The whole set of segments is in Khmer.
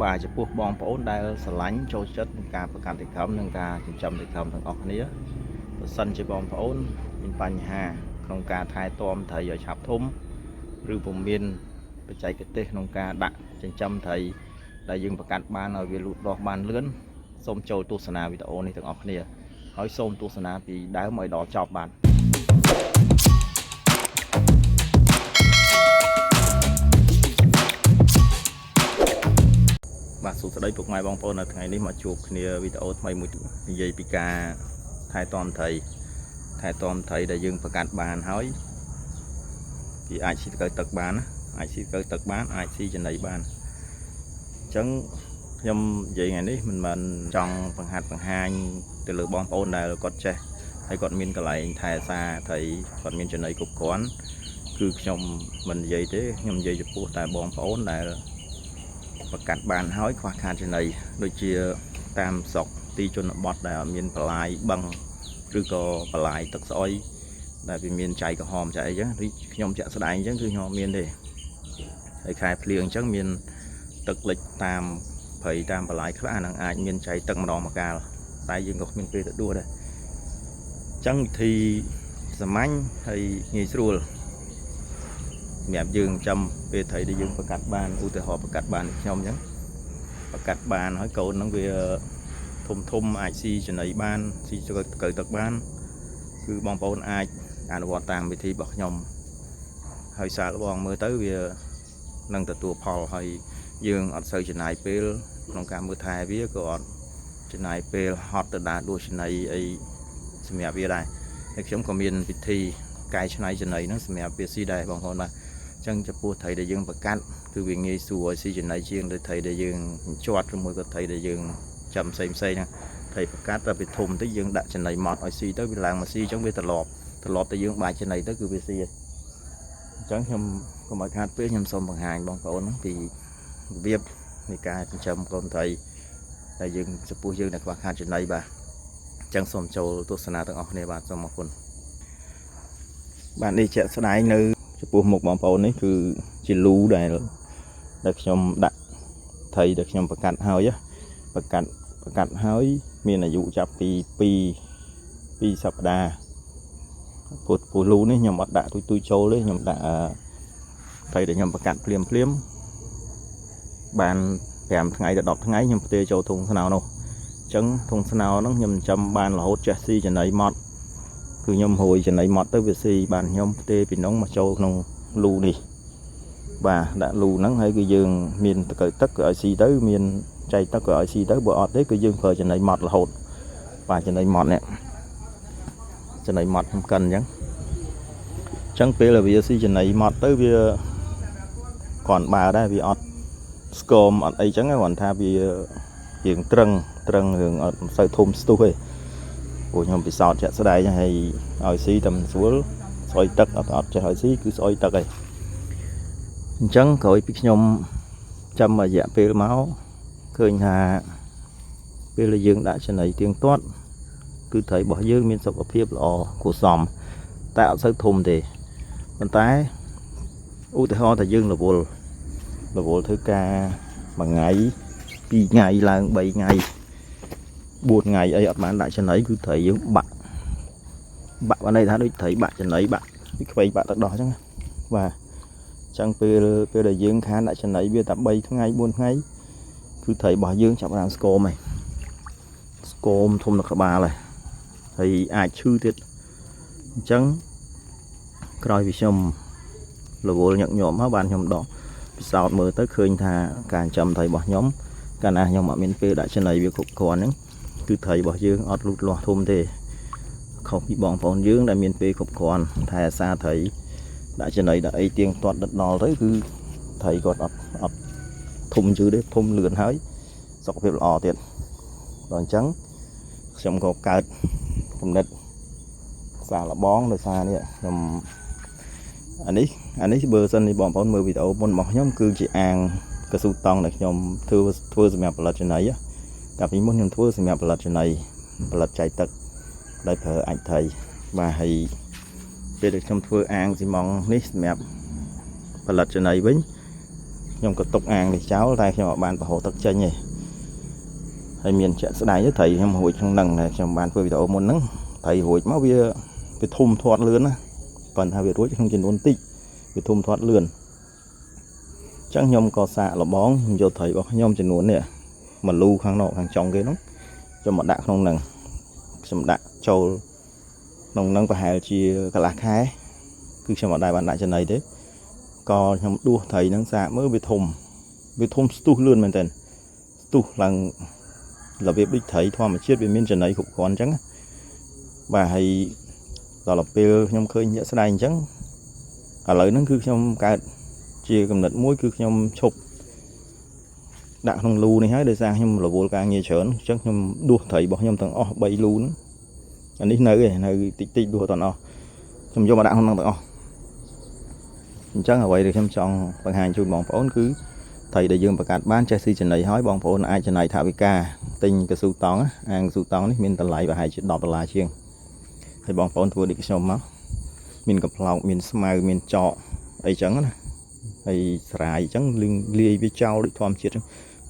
បាទចំពោះបងប្អូនដែលស្រឡាញ់ចូលចិត្តនឹងការប្រកាន់តិកម្មនិងការចិញ្ចឹមតិកម្មទាំងអស់គ្នាបើសិនជាបងប្អូនមានបញ្ហាក្នុងការថែទាំត្រីឲ្យឆាប់ធំឬពុំមានបច្ចេកទេសក្នុងការដាក់ចិញ្ចឹមត្រីដែលយើងប្រកាសបានឲ្យវាលូតលាស់បានលឿនសូមចូលទស្សនាវីដេអូនេះទាំងអស់គ្នាហើយសូមទស្សនាពីដើមឲ្យដល់ចប់បាទ បាទសួស្តីពុកម៉ែបងប្អូននៅថ្ងៃនេះមកជួបគ្នាវីដេអូថ្មីមួយទៀតនិយាយពីការថែទាំត្រីថែទាំត្រីដែលយើងប្រកាសបានហើយវាអាចស៊ីទៅទឹកបានណាអាចស៊ីទៅទឹកបានអាចស៊ីចំណីបានអញ្ចឹងខ្ញុំនិយាយថ្ងៃនេះមិនមែនចង់បង្ហាត់បង្ហាញទៅលើបងប្អូនដែលគាត់ចេះហើយគាត់មានកន្លែងថែសារត្រីគាត់មានចំណីគ្រប់គ្រាន់គឺខ្ញុំមិននិយាយទេខ្ញុំនិយាយចំពោះតែបងប្អូនដែល ប្រកាសបានហើយខ្វះខាតចំណីដូចជាតាមស្រុកទីជនបទដែលអត់មានបន្លាយបឹងឬក៏បន្លាយទឹកស្អុយដែលវាមានចៃក្រហមចៃអីចឹងឬខ្ញុំជាក់ស្ដែងអញ្ចឹងគឺខ្ញុំអត់មានទេហើយខែភ្លៀងអញ្ចឹងមានទឹកលិចតាមព្រៃតាមបន្លាយខ្លះអាហ្នឹងអាចមានចៃទឹកម្ដងម្កាលតែយើងក៏គ្មានពេលទៅដួសដែរអញ្ចឹងវិធីសាមញ្ញហើយងាយស្រួលសម្រាប់យើងចាំពេលត្រីដែលយើងប្រកាសបានឧទាហរណ៍ប្រកាសបានដូចខ្ញុំអញ្ចឹង ប្រកាសបានហើយកូនហ្នឹងវាធំធំអាចស៊ីចំណីបានស៊ីកៅទឹកបានគឺបងប្អូនអាចអនុវត្តតាមវិធីរបស់ខ្ញុំហើយសាកល្បងមើលទៅវានឹងទទួលផលហើយយើងអត់សូវចំណាយពេលក្នុងការមើលថែវាក៏អត់ចំណាយពេលហត់ទៅដើរដួសចំណីអីសម្រាប់វាដែរហើយខ្ញុំក៏មានវិធីកែច្នៃចំណីហ្នឹងសម្រាប់វាស៊ីដែរបងប្អូនបាទអញ្ចឹងចំពោះត្រីដែលយើងប្រកាសគឺវាងាយស្រួលឲ្យស៊ីចំណីជាងដូចត្រីដែលយើងជាត់ឬមួយក៏ត្រីដែលយើងចាំផ្សេងផ្សេងហ្នឹងត្រីប្រកាសតែវាធំតិចយើងដាក់ចំណីម៉ត់ឲ្យស៊ីទៅវាឡើងមកស៊ីអញ្ចឹងវាត្រឡប់ត្រឡប់ទៅយើងបាច់ចំណីទៅគឺវាស៊ីហើយអញ្ចឹងខ្ញុំកុំឲ្យខាតពេលខ្ញុំសូមបង្ហាញបងប្អូនហ្នឹងពីរបៀបនៃការចិញ្ចឹមកូនត្រីដែលយើងចំពោះយើងដែលខ្វះខាតចំណីបាទអញ្ចឹងសូមចូលទស្សនាទាំងអស់គ្នាបាទសូមអរគុណបាទនេះជាក់ស្ដែងនៅចំពោះមុខបងប្អូននេះគឺជាលូដែលដែលខ្ញុំដាក់ត្រីដែលខ្ញុំប្រកាសហើយណាប្រកាសប្រកាសហើយមានអាយុចាប់ពី2 2សប្តាហ៍ព្រោះព្រោះលូនេះខ្ញុំអត់ដាក់ទុយទុយចូលទេខ្ញុំដាក់អឺត្រីដែលខ្ញុំប្រកាសភ្លាមភ្លាមបាន5ថ្ងៃទៅ10ថ្ងៃខ្ញុំផ្ទេរចូលធុងស្នោនោះអញ្ចឹងធុងស្នោហ្នឹងខ្ញុំចិញ្ចឹមបានរហូតចេះស៊ីចំណីម៉ត់គឺខ្ញុំហួយចំណីម៉ត់ទៅវាស៊ីបានខ្ញុំផ្ទេរពីនោះមកចូលក្នុងលូនេះបាទដាក់លូហ្នឹងហើយគឺយើងមានតកៅទឹកក៏ឲ្យស៊ីទៅមានចៃទឹកក៏ឲ្យស៊ីទៅបើអត់ទេគឺយើងប្រើចំណីម៉ត់រហូតបាទចំណីម៉ត់នេះចំណីម៉ត់ខ្ញុំកិនអញ្ចឹងអញ្ចឹងពេលដែលវាស៊ីចំណីម៉ត់ទៅវាគ្រាន់បើដែរវាអត់ស្គមអត់អីចឹងគ្រាន់ថាវារៀងត្រឹងត្រឹងរឿងអត់សូវធំស្ទុះទេព្រោះខ្ញុំពិសោធន៍ជាក់ស្ដែងហើយឲ្យស៊ីតែមិនស្រួលស្អុយទឹកអត់អត់ចេះឲ្យស៊ីគឺស្អុយទឹកហើយអញ្ចឹងក្រោយពីខ្ញុំចាំរយៈពេលមកឃើញថាពេលដែលយើងដាក់ចំណីទៀងទាត់គឺត្រីរបស់យើងមានសុខភាពល្អគួរសមតែអត់សូវធំទេប៉ុន្តែឧទាហរណ៍ថាយើងរវល់រវល់ធ្វើការមួយថ្ងៃ2ថ្ងៃឡើង3ថ្ងៃ4ថ្ងៃអីអត់បានដាក់ចំណីគឺត្រីយើងបាក់បាក់បានន័យថាដូចត្រីបាក់ចំណីបាក់ដូចខ្វែងបាក់ទឹកដោះអញ្ចឹងណាបាទអញ្ចឹងពេលពេលដែលយើងខានដាក់ចំណីវាតែ3ថ្ងៃ4ថ្ងៃគឺត្រីរបស់យើងចាប់ផ្ដើមស្គមហើយស្គមធំដល់ក្បាលហើយហើយអាចឈឺទៀតអញ្ចឹងក្រោយពីខ្ញុំរវល់ញឹកញាប់មកបានខ្ញុំដកពិសោធន៍មើលទៅឃើញថាការចិញ្ចឹមត្រីរបស់ខ្ញុំកាលណាខ្ញុំអត់មានពេលដាក់ចំណីវាគ្រប់គ្រាន់ហ្នឹងគឺត្រីរបស់យើងអត់លូតលាស់ធំទេខុសពីបងប្អូនយើងដែលមានពេលគ្រប់គ្រាន់ថែអាសាត្រីដាក់ចំណីដាក់អីទៀងទាត់ដិតដល់ទៅគឺត្រីគាត់អត់អត់ធំយឺតទេធំលឿនហើយសុខភាពល្អទៀតដល់អញ្ចឹងខ្ញុំក៏កើតគំនិតសាកល្បងដោយសារនេះខ្ញុំអានេះអានេះបើសិននេះបងប្អូនមើលវីដេអូមុនរបស់ខ្ញុំគឺជាអាងកស៊ូតង់ដែលខ្ញុំធ្វើធ្វើសម្រាប់ផលិតចំណីកាលពីមុនខ្ញុំធ្វើសម្រាប់ផលិតចំណីផលិតចៃទឹកដោយប្រើអាចត្រីបាទហើយពេលដែលខ្ញុំធ្វើអាងស៊ីម៉ង់នេះសម្រាប់ផលិតចំណីវិញ ខ្ញុំក៏ទុកអាងនេះចោលតែខ្ញុំអត់បានបង្ហូរទឹកចេញទេហើយមានជាក់ស្ដែងទៅត្រីខ្ញុំរួចក្នុងហ្នឹងដែលខ្ញុំបានធ្វើវីដេអូមុនហ្នឹងត្រីរួចមកវាវាធំធាត់លឿនណាគ្រាន់ថាវារួចក្នុងចំនួនតិចវាធំធាត់លឿនអញ្ចឹងខ្ញុំក៏សាកលបងខ្ញុំយកត្រីរបស់ខ្ញុំចំនួននេះមកលូខាងនោះខាងចុងគេនោះខ្ញុំមកដាក់ក្នុងហ្នឹងខ្ញុំដាក់ចូលក្នុងហ្នឹងប្រហែលជាកន្លះខែគឺខ្ញុំអត់ដែលបានដាក់ចំណីទេក៏ខ្ញុំដួសត្រីហ្នឹងសាកមើលវាធំវាធំស្ទុះលឿនមែនទែនស្ទុះឡើងរបៀបដូចត្រីធម្មជាតិវាមានចំណីគ្រប់គ្រាន់អញ្ចឹងណាបាទហើយដល់ទៅពេលខ្ញុំឃើញជាក់ស្ដែងអញ្ចឹងឥឡូវហ្នឹងគឺខ្ញុំកើតជាកំណត់មួយគឺខ្ញុំឈប់ដាក់ក្នុងលូនេះហើយដោយសារខ្ញុំរវល់ការងារច្រើនអញ្ចឹងខ្ញុំដួសត្រីរបស់ខ្ញុំទាំងអស់3លូហ្នឹងអានេះនៅឯនៅតិចតិចដួសអត់អស់ខ្ញុំយកមកដាក់ក្នុងហ្នឹងទាំងអស់អញ្ចឹងអ្វីដែលខ្ញុំចង់បង្ហាញជូនបងប្អូនគឺត្រីដែលយើងបង្កាត់បានចេះស៊ីចំណីហើយបងប្អូនអាចចំណាយថវិកាទិញកស៊ូតង់អាងកស៊ូតង់នេះមានតម្លៃប្រហែលជា10ដុល្លារជាងហើយបងប្អូនធ្វើដូចខ្ញុំមកមានកំប្លោកមានស្មៅមានចកអីចឹងណាហើយស្រាយអញ្ចឹងលឹងលាយវាចោលដូចធម្មជាតិចឹង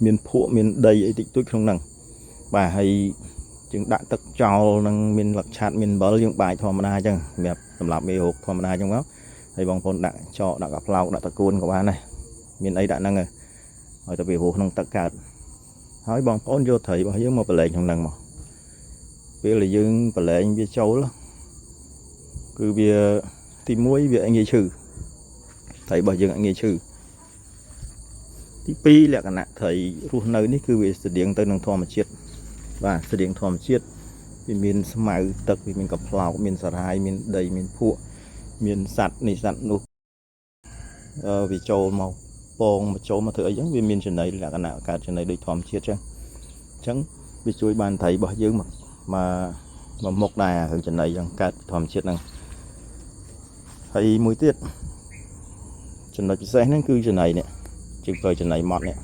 មានភក់មានដីអីតិចតួចក្នុងហ្នឹងបាទហើយយើងដាក់ទឹកចោលនឹងមានលឹកឆាត់មានអំបិលយើងបាយធម្មតាអញ្ចឹងសម្រាប់មេរោគធម្មតាអញ្ចឹងមកហើយបងប្អូនដាក់ចកដាក់កាផ្លោកដាក់តកួនក៏បានដែរមានអីដាក់ហ្នឹងហើយឲ្យទៅវារស់ក្នុងទឹកកើតហើយបងប្អូនយកត្រីរបស់យើងមកប្រឡែងក្នុងហ្នឹងមកពេលដែលយើងប្រឡែងវាចូលគឺវាទី1វាងាយឈឺត្រីរបស់យើងអត់ងាយឈឺទី2លក្ខណៈត្រីរស់នៅនេះគឺវាស្តៀងទៅនឹងធម្មជាតិបាទស្តៀងធម្មជាតិវាមានស្មៅទឹកវាមានកំប្លោកមានសារាយមានដីមានភក់មានសត្វនេះសត្វនោះអឺវាចូលមកពងមកចូលមកធ្វើអីចឹងវាមានចំណីលក្ខណៈកើតចំណីដូចធម្មជាតិចឹងអញ្ចឹងវាជួយបានត្រីរបស់យើងមកមកមកមុខដែររឿងចំណីចឹងកើតធម្មជាតិហ្នឹងហើយមួយទៀតចំណុចពិសេសហ្នឹងគឺចំណីនេះជាងប្រើចំណីម៉ត់នេះ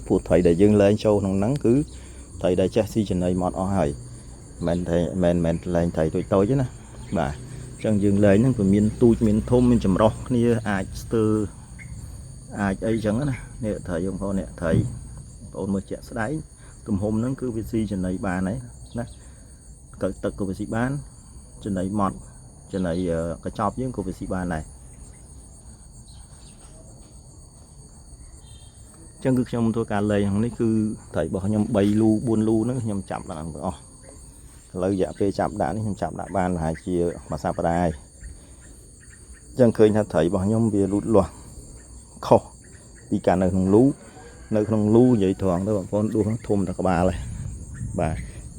ពួកត្រីដែលយើងលែងចូលក្នុងហ្នឹងគឺត្រីដែលចេះស៊ីចំណីម៉ត់អស់ហើយមិនតែមិនមែនលែងត្រីតូចតូចទេណាបាទអញ្ចឹងយើងលែងហ្នឹងវាមានទូចមានធំមានចម្រុះគ្នាអាចស្ទើរអាចអីចឹងណានេះត្រីយើងបងប្អូននេះត្រីបងប្អូនមើលជាក់ស្ដែងទំហំហ្នឹងគឺវាស៊ីចំណីបានហើយណាកើតទឹកក៏វាស៊ីបានចំណីម៉ត់ចំណីកញ្ចប់យើងក៏វាស៊ីបានដែរ ចឹងគឺខ្ញុំធ្វើការលេងក្នុងនេះគឺត្រីរបស់ខ្ញុំ3លូ4លូហ្នឹងខ្ញុំចាប់ដាក់ទាំងអស់ឥឡូវរយៈពេលចាប់ដាក់នេះខ្ញុំចាប់ដាក់បានប្រហែលជាមួយសប្តាហ៍ហើយចឹងឃើញថាត្រីរបស់ខ្ញុំវាលូតលាស់ខុសពីការនៅក្នុងលូនៅក្នុងលូនិយាយត្រង់ទៅបងប្អូនដួសធំតែក្បាលហើយបាទ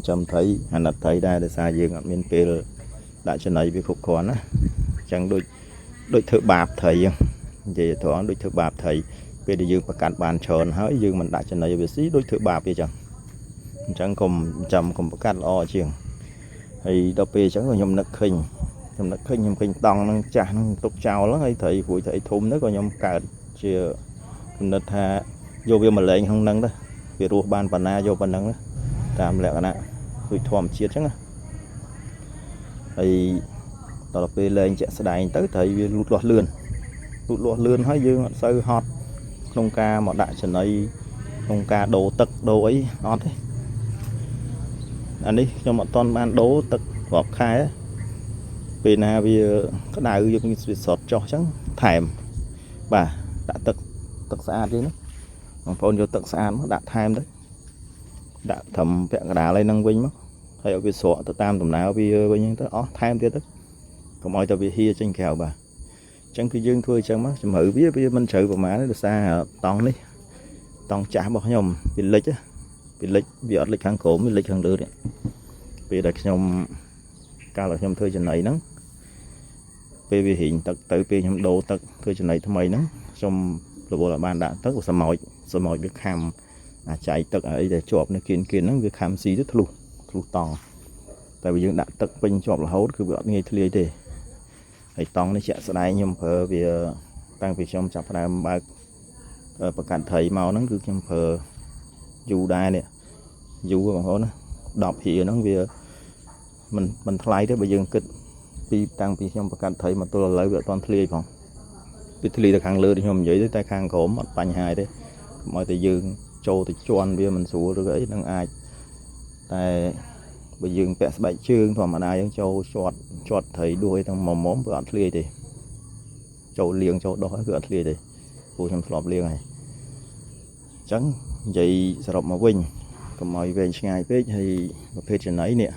ចាំត្រីអាណិតត្រីដែរដោយសារយើងអត់មានពេលដាក់ចំណីវាគ្រប់គ្រាន់ណាចឹងដូចដូចធ្វើបាបត្រីចឹងនិយាយត្រង់ដូចធ្វើបាបត្រី ពេលដែលយើងប្រកាសបានច្រើនហើយយើងមិនដាក់ចំណីវាស៊ីដូចធ្វើបាបវាចឹងអញ្ចឹងកុំចាំកុំប្រកាសល្អជាងហើយដល់ពេលអញ្ចឹងក៏ខ្ញុំនឹកឃើញខ្ញុំនឹកឃើញខ្ញុំឃើញតង់ហ្នឹងចាស់ហ្នឹងទុកចោលហ្នឹងហើយត្រីព្រួយត្រីធំហ្នឹងក៏ខ្ញុំកើតជាគំនិតថាយកវាមកលែងក្នុងហ្នឹងទៅវារស់បានប៉ុណ្ណាយកប៉ុណ្ណឹងតាមលក្ខណៈដូចធម្មជាតិអញ្ចឹងណាហើយដល់ពេលលែងជាក់ស្ដែងទៅត្រីវាលូតលាស់លឿនលូតលាស់លឿនហើយយើងអត់សូវហត់ ក្នុងការមកដាក់ចំណីក្នុងការដូរទឹកដូរអីអត់ទេអានេះខ្ញុំអត់ទាន់បានដូរទឹករាប់ខែពេលណាវាក្តៅយើងវាស្រត់ចុះអញ្ចឹងថែមបាទដាក់ទឹកទឹកស្អាតយើងណាបងប្អូនយកទឹកស្អាតមកដាក់ថែមទៅដាក់ត្រឹមពាក់កណ្ដាលអីហ្នឹងវិញមកហើយឲ្យវាស្រកទៅតាមដំណើរវាវិញហ្នឹងទៅអស់ថែមទៀតទៅកុំឲ្យតែវាហៀចេញក្រៅបាទអញ្ចឹងគឺយើងធ្វើអញ្ចឹងមកជំរឿវាវាមិនជ្រៅប្រហែលទេដោយសារតង់នេះតង់ចាស់របស់ខ្ញុំវាលិចវាលិចវាអត់លិចខាងក្រោមវាលិចខាងលើនេះពេលដែលខ្ញុំកាលដែលខ្ញុំធ្វើចំណីហ្នឹងពេលវារីងទឹកទៅពេលខ្ញុំដូរទឹកធ្វើចំណីថ្មីហ្នឹងខ្ញុំរវល់ឲ្យបានដាក់ទឹកសមោចសមោចវាខំអាចៃទឹកអីដែលជាប់នៅគៀនគៀនហ្នឹងវាខំស៊ីទៅធ្លុះធ្លុះតង់តែបើយើងដាក់ទឹកពេញជាប់រហូតគឺវាអត់ងាយធ្លាយទេ ហើយតង់នេះជាក់ស្ដែងខ្ញុំប្រើវាតាំងពីខ្ញុំចាប់ផ្ដើមបើកប្រកាសត្រីមកហ្នឹងគឺខ្ញុំប្រើយូរដែរនេះយូរបងប្អូនណា10រៀលហ្នឹងវាមិនមិនថ្លៃទេបើយើងគិតពីតាំងពីខ្ញុំប្រកាសត្រីមកទល់ឥឡូវវាអត់ទាន់ធ្លាយផង វាធ្លីទៅខាងលើដូចខ្ញុំនិយាយទៅតែខាងក្រោមអត់បញ្ហាទេកុំឲ្យតែយើងចូលទៅជន់វាមិនស្រួលឬក៏អីនឹងអាចតែបើយើងពាក់ស្បែកជើងធម្មតាយើងចូលជាត់ជាត់ត្រីដួសអីទាំងមុំមុំវាអត់ធ្លាយទេចូលលាងចូលដោះគឺអត់ធ្លាយទេព្រោះខ្ញុំធ្លាប់លាងហើយអញ្ចឹងនិយាយសរុបមកវិញកុំឲ្យវែងឆ្ងាយពេកហើយប្រភេទចំណីនេះ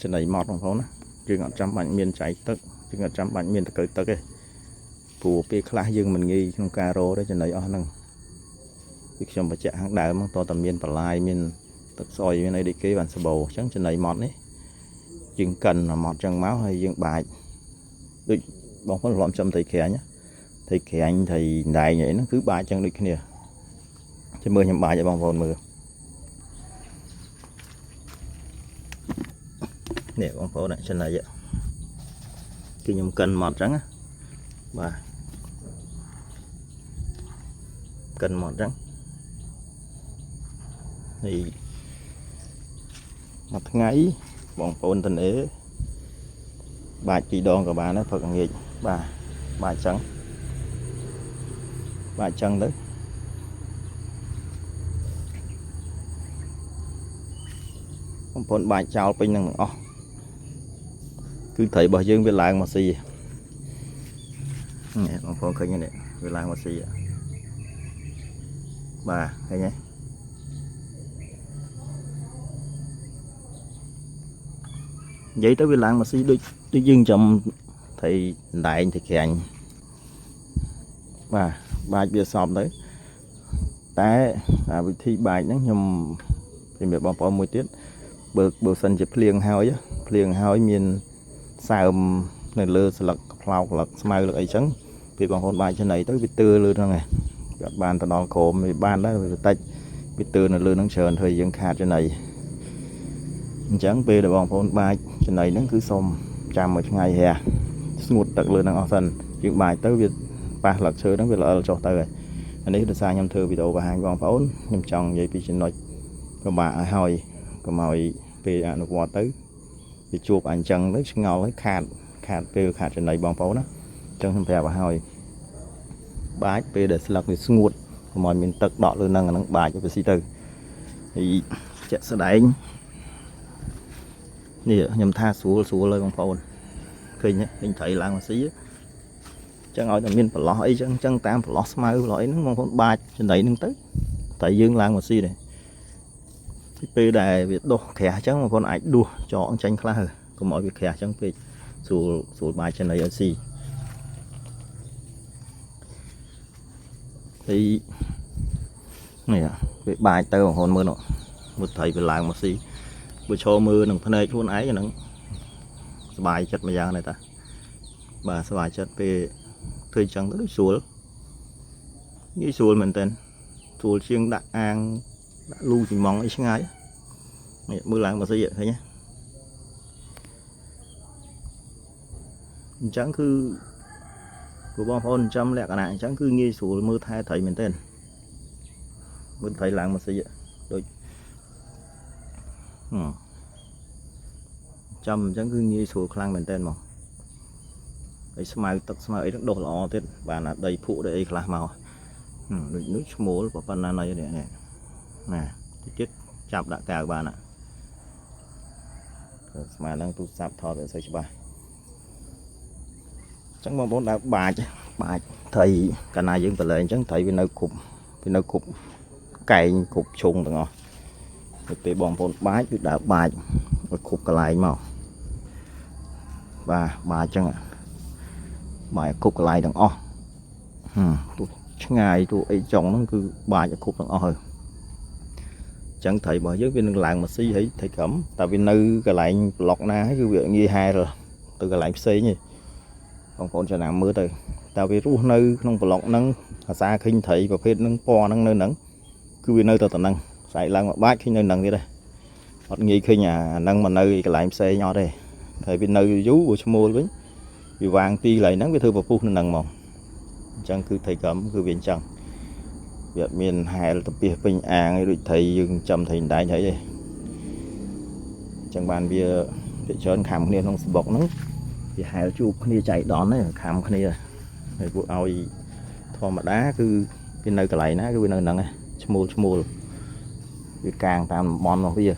ចំណីម៉ត់បងប្អូនណាយើងអត់ចាំបាច់មានចៃទឹកយើងអត់ចាំបាច់មានតកៅទឹកទេព្រោះពេលខ្លះយើងមិនងាយក្នុងការរកទេចំណីអស់ហ្នឹងគឺខ្ញុំបញ្ជាក់ខាងដើមហ្នឹងតើតែមានបន្លាយមានទឹកស្អុយមានអីដូចគេបានសបោអញ្ចឹងចំណីម៉ត់នេះយើងកិនម៉ត់អញ្ចឹងមកហើយយើងបាចដូចបងប្អូនធ្លាប់ចំត្រីក្រាញ់ត្រីក្រាញ់ត្រីដែងអីហ្នឹងគឺបាចអញ្ចឹងដូចគ្នាចាំមើលខ្ញុំបាចឲ្យបងប្អូនមើលនេះបងប្អូនចំណីគឺខ្ញុំកិនម៉ត់អញ្ចឹងណាបាទកិនម៉ត់អញ្ចឹងនេះមួយថ្ងៃបងប្អូនតនេបាចពីរដងក៏បានដែរព្រឹកល្ងាចបាទបាចអញ្ចឹងបាចអញ្ចឹងទៅបងប្អូនបាចចោលពេញនឹងទាំងអស់គឺត្រីរបស់យើងវាឡើងមកស៊ីនេះបងប្អូនឃើញទេនេះវាឡើងមកស៊ីបាទឃើញទេនិយាយទៅវាឡើងមកស៊ីដូចដូចយើងចំត្រីដែងត្រីក្រាញ់បាទបាចវាសពទៅតែអាវិធីបាចហ្នឹងខ្ញុំជំរាបបងប្អូនមួយទៀតបើបើសិនជាភ្លៀងហើយភ្លៀងហើយមានសើមនៅលើស្លឹកផ្លោកស្លឹកស្មៅស្លឹកអីចឹងពេលបងប្អូនបាចចំណីទៅវាទើលើហ្នឹងឯងវាអត់បានទៅដល់ក្រោមវាបានដែរវាតិចវាទើនៅលើហ្នឹងច្រើនធ្វើឲ្យយើងខាតចំណីអញ្ចឹងពេលដែលបងប្អូនបាចចំណីហ្នឹងគឺសូមចាំមួយថ្ងៃរះស្ងួតទឹកលើហ្នឹងអស់សិនយើងបាចទៅវាប៉ះស្លឹកឈើហ្នឹងវាល្អិលចុះទៅហើយអានេះដោយសារខ្ញុំធ្វើវីដេអូបង្ហាញបងប្អូនខ្ញុំចង់និយាយពីចំណុចពិបាកឲ្យហើយកុំឲ្យពេលអនុវត្តទៅវាជួបអញ្ចឹងទៅឆ្ងល់ហើយខាតខាតពេលខាតចំណីបងប្អូនណាអញ្ចឹងខ្ញុំប្រាប់ឲ្យហើយបាចពេលដែលស្លឹកវាស្ងួតកុំឲ្យមានទឹកដក់លើហ្នឹងអាហ្នឹងបាចឲ្យវាស៊ីទៅហើយជាក់ស្ដែងនេះខ្ញុំថាស្រួលស្រួលហើយបងប្អូនឃើញទេឃើញត្រីឡើងមកស៊ីអញ្ចឹងឲ្យតែមានប្រឡោះអីចឹងអញ្ចឹងតាមប្រឡោះស្មៅប្រឡោះអីហ្នឹងបងប្អូនបាចចំណីហ្នឹងទៅត្រីយើងឡើងមកស៊ីដែរពេលដែលវាដុះក្រាស់អញ្ចឹងបងប្អូនអាចដួសចកចេញខ្លះកុំឲ្យវាក្រាស់អញ្ចឹងពេកស្រួលស្រួលបាចចំណីឲ្យស៊ីហើយនេះវាបាចទៅបងប្អូនមើលនោះមើលត្រីវាឡើងមកស៊ីបើឈរមើលនឹងភ្នែកខ្លួនឯងហ្នឹងសบายចិត្តមួយយ៉ាងដែរតាបាទសบายចិត្តពេលធ្វើអញ្ចឹងទៅដូចស្រួលងាយស្រួលមែនតើស្រួលជាងដាក់អាងដាក់លូស៊ីម៉ង់អីឆ្ងាយនេះមើលឡើងមកស៊ីឃើញទេអញ្ចឹងគឺព្រោះបងប្អូនចិញ្ចឹមលក្ខណៈអញ្ចឹងគឺងាយស្រួលមើលថែត្រីមែនទែនមើលត្រីឡើងមកស៊ីដូចហឹមចាំអញ្ចឹងគឺងាយស្រួលខ្លាំងមែនទែនមកហើយស្មៅទឹកស្មៅអីហ្នឹងដុសល្អទៀតបានអាដីភក់ដីអីខ្លះមកដូចនោះឈ្មោលប៉ុណ្ណាណីនេះណាតិចទៀតចាប់ដាក់កៅបានណាស្មើនឹងទូរស័ព្ទថតអត់សូវច្បាស់អញ្ចឹងបងប្អូនដើរបាចបាចត្រីកាលណាយើងប្រឡែងអញ្ចឹងត្រីវានៅគ្រប់វានៅគ្រប់កែងគ្រប់ឈុងទាំងអស់ទៅពេលបងប្អូនបាចគឺដើរបាចឲ្យគ្រប់កន្លែងមកបាទបាចអញ្ចឹងបាចឲ្យគ្រប់កន្លែងទាំងអស់ហឹមទោះឆ្ងាយទោះអីចុងហ្នឹងគឺបាចឲ្យគ្រប់ទាំងអស់ហើយអញ្ចឹងត្រីរបស់យើងវានឹងឡើងមកស៊ីហើយត្រីក្រឹមតែវានៅកន្លែងប្លុកណាហើយគឺវាងាយហែលទៅកន្លែងផ្សេងទេបងប្អូនចំណាំមើលទៅតែវារស់នៅក្នុងប្លុកហ្នឹងអាសាឃើញត្រីប្រភេទហ្នឹងពណ៌ហ្នឹងនៅហ្នឹងគឺវានៅតែតំណឹងស្អែកឡើងមកបាចឃើញនៅហ្នឹងទៀតដែរអត់ងាយឃើញអាហ្នឹងមកនៅកន្លែងផ្សេងអត់ទេតែវានៅយូរវាឈ្មោលវិញវាវាងទីកន្លែងហ្នឹងវាធ្វើពពុះនៅហ្នឹងហ្មងអញ្ចឹងគឺត្រីក្រឹមគឺវាអញ្ចឹងវាអត់មានហែលទៅពីពេញអាងឯដូចត្រីយើងចំត្រីដែងត្រីទេអញ្ចឹងបានវាភាគច្រើនខំគ្នាក្នុងស្បុកហ្នឹងវាហែលជួបគ្នាចៃដន្យហ្នឹងខំគ្នា ហើយពួកឲ្យធម្មតាគឺវានៅកន្លែងណាគឺវានៅហ្នឹងឯងឈ្មោលឈ្មោលវាកាងតាមតំបន់របស់វានេះ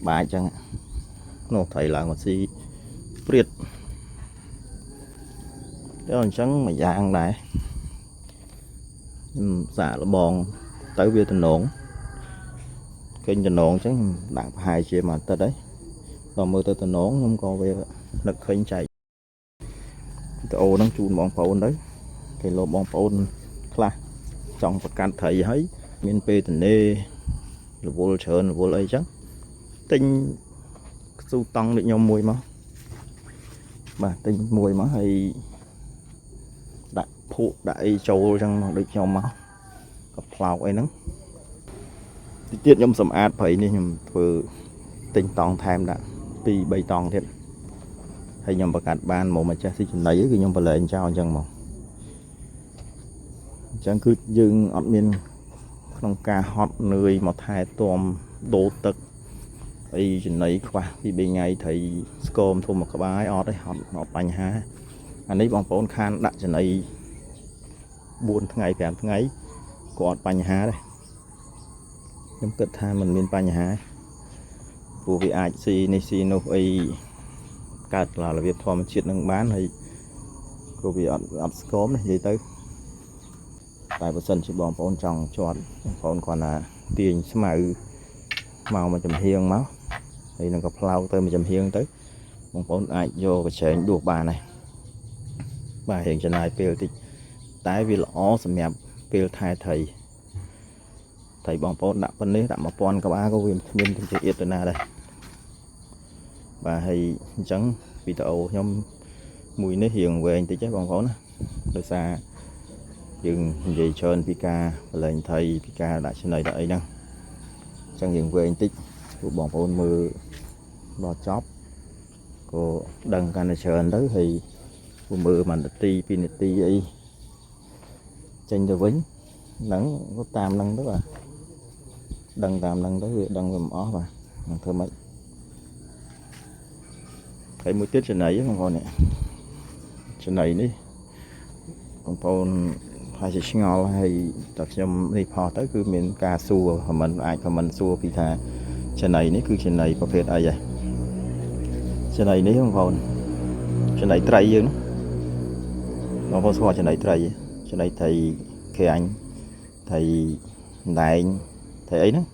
បាចចឹងនោះត្រីឡើងមកស៊ីព្រាតដល់អញ្ចឹងមួយយ៉ាងដែរខ្ញុំសាកលបងទៅវាតំណងឃើញតំណងអញ្ចឹងខ្ញុំដាក់ប្រហែលជាមួយអាទិត្យហើយដល់មើលទៅតំណងខ្ញុំក៏វានឹកឃើញចែកវីដេអូហ្នឹងជូនបងប្អូនទៅគេលោកបងប្អូនខ្លះចង់ប្រកាត់ត្រីហើយមានពេលទនេរវល់ច្រើនរវល់អីចឹងទិញស៊ូតង់ដូចខ្ញុំមួយមកបាទទិញមួយមកហើយដាក់ភក់ដាក់អីចូលចឹងមកដូចខ្ញុំមកក៏ផ្លោកអីហ្នឹងតិចទៀតខ្ញុំសម្អាតព្រៃនេះខ្ញុំធ្វើទិញតង់ថែមដាក់2 3តង់ទៀតហើយខ្ញុំប្រកាសបានមកមកចេះស៊ីចំណីគឺខ្ញុំប្រឡែងចោលអញ្ចឹងមកអញ្ចឹងគឺយើងអត់មានក្នុងការហត់នឿយមកថែទាំដូរទឹកអីចំណីខ្វះពី3ថ្ងៃត្រីស្គមធំមួយក្បាលអត់ទេអត់អត់បញ្ហាអានេះបងប្អូនខានដាក់ចំណី4ថ្ងៃ5ថ្ងៃក៏អត់បញ្ហាដែរខ្ញុំគិតថាมันមានបញ្ហាព្រោះវាអាចស៊ីនេះស៊ីនោះអីកើតរបៀបធម្មជាតិនឹងបានហើយក៏វាអត់អត់ស្គមនេះនិយាយទៅតែបើសិនជាបងប្អូនចង់ជាត់បងប្អូនគ្រាន់តែទាញស្មៅមកមួយចំហៀងមកហើយនឹងក៏ផ្លោកទៅមួយចំហៀងទៅបងប្អូនអាចយកកញ្ច្រែងដួសបានដែរបាទរៀងចំណាយពេលតិចតែវាល្អសម្រាប់ពេលថែត្រីត្រីបងប្អូនដាក់ប៉ុណ្នេះដាក់1000ក្បាលក៏វាគ្មានទៅជាអៀតទៅណាដែរបាទហើយអញ្ចឹងវីដេអូខ្ញុំមួយនេះរៀងវែងតិចទេបងប្អូនណាដោយសារយើងនិយាយច្រើនពីការបលែងត្រីពីការដាក់ចំណីដាក់អីហ្នឹងអញ្ចឹងរៀងវែងតិចពួកបងប្អូនមើលដល់ចប់ក៏ដឹងកាន់តែច្រើនទៅហើយពួកមើលមួយនាទីពីរនាទីអីចេញទៅវិញហ្នឹងក៏តាមហ្នឹងទៅបាទដឹងតាមហ្នឹងទៅវាដឹងវាមិនអស់បាទនឹងធ្វើម៉េចហើយមួយទៀតចំណីបងប្អូននេះចំណីនេះបងប្អូនហើយជាឆ្ងល់ហើយតើខ្ញុំនេះផុសទៅគឺមានការសួរ comment អាច comment សួរពីថាចំណីនេះគឺចំណីប្រភេទអីហ៎ចំណីនេះបងប្អូនចំណីត្រីយើងបងប្អូនស្គាល់ចំណីត្រីចំណីត្រីក្រាញ់ត្រីអណ្ដែងត្រីអីហ្នឹង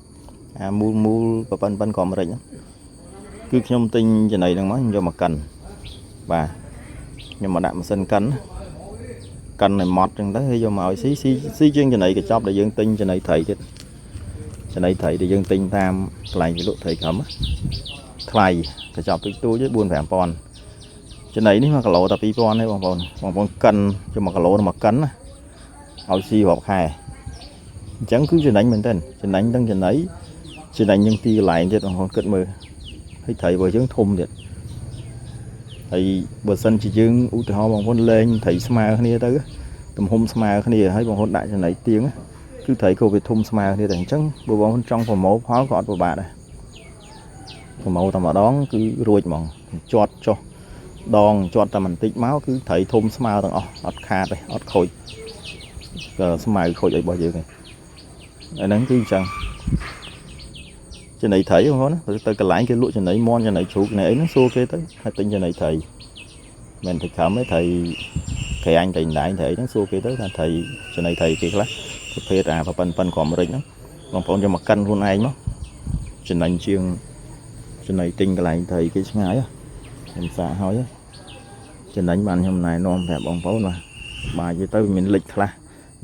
អាមូលមូលប៉ប៉ិនប៉ិនក្រមរិចហ្នឹងគឺខ្ញុំទិញចំណីហ្នឹងមកខ្ញុំយកមកកិនបាទខ្ញុំមកដាក់ម៉ាស៊ីនកិនកិនឲ្យម៉ត់ចឹងទៅហើយយកមកឲ្យស៊ីស៊ីស៊ីជាងចំណីកញ្ចប់ដែលយើងទិញចំណីត្រីទៀតចំណីត្រីដែលយើងទិញតាមកន្លែងគេលក់ត្រីក្រឹមថ្លៃកញ្ចប់ទូចទូច4 5000ចំណីនេះ1គីឡូតែ2000ទេបងប្អូនបងប្អូនកិនយក1គីឡូមកកិនណាឲ្យស៊ីរាប់ខែអញ្ចឹងគឺចំណេញមែនទែនចំណេញទាំងចំណីចំណេញទាំងទីកន្លែងទៀតបងប្អូនគិតមើលហើយត្រីរបស់យើងធំទៀតហើយបើសិនជាយើងឧទាហរណ៍បងប្អូនលែងត្រីស្មើគ្នាទៅទំហំស្មើគ្នាហើយបងប្អូនដាក់ចំណីទៀងគឺត្រីក៏វាធំស្មើគ្នាដែរអញ្ចឹងបើបងប្អូនចង់ប្រមូលផលក៏អត់ពិបាកដែរប្រមូលតែម្ដងគឺរួចហ្មងជាត់ចុះដងជាត់តែបន្តិចមកគឺត្រីធំស្មើទាំងអស់អត់ខាតទេអត់ខូចស្មៅខូចអីរបស់យើងទេអាហ្នឹងគឺអញ្ចឹងចំណីត្រីបងប្អូនណាទៅកន្លែងគេលក់ចំណីមន់ចំណីជ្រូកចំណីអីហ្នឹងសួរគេទៅថាទិញចំណីត្រីមិនទៅខំទេត្រីក្រាញ់ត្រីដៃត្រីអីហ្នឹងសួរគេទៅថាត្រីចំណីត្រីគេខ្លះប្រភេទអាប៉ិនប៉ិនក្រមរិចហ្នឹងបងប្អូនយកមកកិនខ្លួនឯងមកចំណេញជាងចំណីទិញកន្លែងត្រីគេឆ្ងាយខ្ញុំសាកហើយចំណេញបានខ្ញុំណែនាំប្រាប់បងប្អូនបាទបាយវាទៅវាមានលិចខ្លះ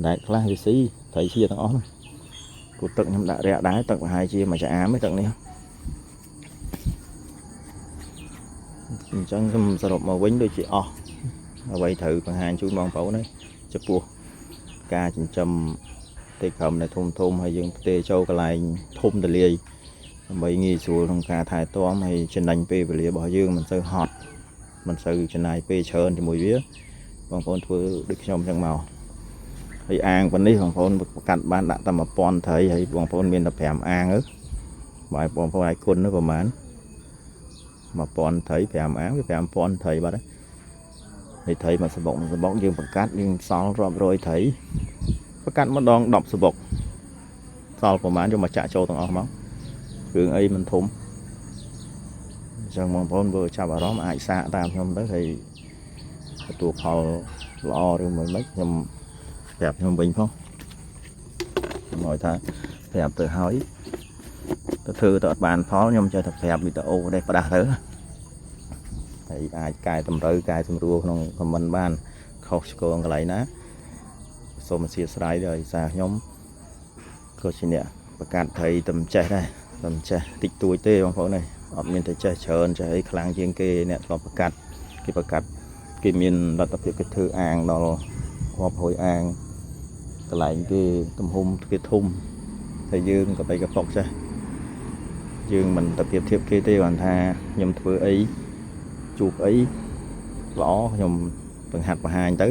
ដែកខ្លះវាស៊ីត្រីជាទាំងអស់ហ្នឹងគូទឹកខ្ញុំដាក់រាក់ដែរទឹកប្រហែលជាមួយចាអាមទេទឹកនេះអញ្ចឹងខ្ញុំសរុបមកវិញដូចជាអស់អ្វីត្រូវបង្ហាញជូនបងប្អូនហើយចំពោះការចិញ្ចឹមទេក្រមនៅធំធំហើយយើងផ្ទេចូលកន្លែងធំទលាយដើម្បីងាយស្រួលក្នុងការថែទាំហើយចំណេញពេលវេលារបស់យើងមិនសូវហត់មិនសូវចំណាយពេលច្រើនជាមួយវាបងប្អូនធ្វើដូចខ្ញុំអញ្ចឹងមកហើយអាងប៉ុណ្នេះបងប្អូនប្រកាត់បានដាក់តែ1000ត្រីហើយបងប្អូនមានតែ5អាងទៅបើបងប្អូនអាចគុណទៅប្រហែល1000ត្រី5អាងវា5000ត្រីបាត់ហើយ ហើយត្រីមួយសបុកមួយសបុកយើងបង្កាត់យើងសល់រាប់រយត្រីបង្កាត់ម្ដង10សបុកសល់ប្រហែលយកមកចាក់ចូលទាំងអស់មករឿងអីមិនធំអញ្ចឹងបងប្អូនបើចាប់អារម្មណ៍អាចសាកតាមខ្ញុំទៅហើយទទួលផលល្អឬមួយមិនខ្ញុំប្រាប់ខ្ញុំវិញផងខ្ញុំឲ្យថាប្រាប់ទៅហើយទៅធ្វើទៅអត់បានផលខ្ញុំចេះតែប្រាប់វីដេអូនេះផ្ដាស់ទៅហើយអាចកែតម្រូវកែសម្រួលក្នុង comment បានខុសឆ្គងកន្លែងណាសូមអធ្យាស្រ័យដោយសារខ្ញុំក៏ជាអ្នកប្រកាសត្រីតែមិនចេះដែរតែមិនចេះតិចតួចទេបងប្អូនអើយអត់មានតែចេះច្រើនចេះអីខ្លាំងជាងគេអ្នកធ្លាប់ប្រកាសគេប្រកាសគេមានលទ្ធភាពគេធ្វើអាងដល់រាប់រយអាងកន្លែងគេទំហំគេធំតែយើងក៏បីកប៉ុកចេះយើងមិនទៅប្រៀបធៀបគេទេគាត់ថាខ្ញុំធ្វើអីជួបអីល្អខ្ញុំបង្ហាត់បង្ហាញទៅ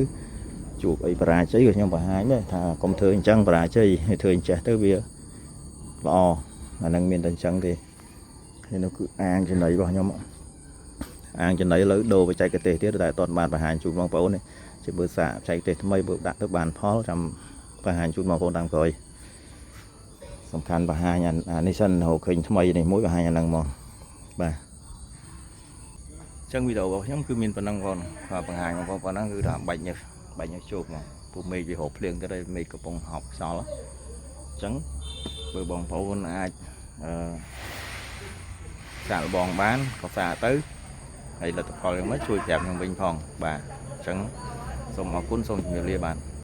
ជួបអីបរាជ័យក៏ខ្ញុំបង្ហាញដែរថាកុំធ្វើអញ្ចឹងបរាជ័យហើយធ្វើអញ្ចេះទៅវាល្អអានឹងមានតែអញ្ចឹងទេហើយនោះគឺអាងចំណីរបស់ខ្ញុំអាងចំណីលើដូរបច្ចេកទេសទៀតតែអត់បានបង្ហាញជូនបងប្អូនទេជាបើសាកបច្ចេកទេសថ្មីបើដាក់ទៅបានផលចាំបង្ហាញជូនបងប្អូនតាមក្រោយសំខាន់បង្ហាញអានេះសិនរកឃើញថ្មីនេះមួយបង្ហាញអាហ្នឹងមកបាទចឹងវីដេអូរបស់ខ្ញុំគឺមានប៉ុណ្ណឹងបងបាទបង្ហាញបងប្អូនប៉ុណ្ណឹងគឺថាបាច់ញើសបាច់ញើសជោគមកពួកមេឃវារកភ្លៀងទៅហើយមេឃកំពុងហប់ខ្យល់អញ្ចឹងបើបងប្អូនអាចអឺសាកល្បងបានក៏សាកទៅហើយលទ្ធផលយ៉ាងម៉េចជួយប្រាប់ខ្ញុំវិញផងបាទអញ្ចឹងសូមអរគុណសូមជម្រាបលាបាទ។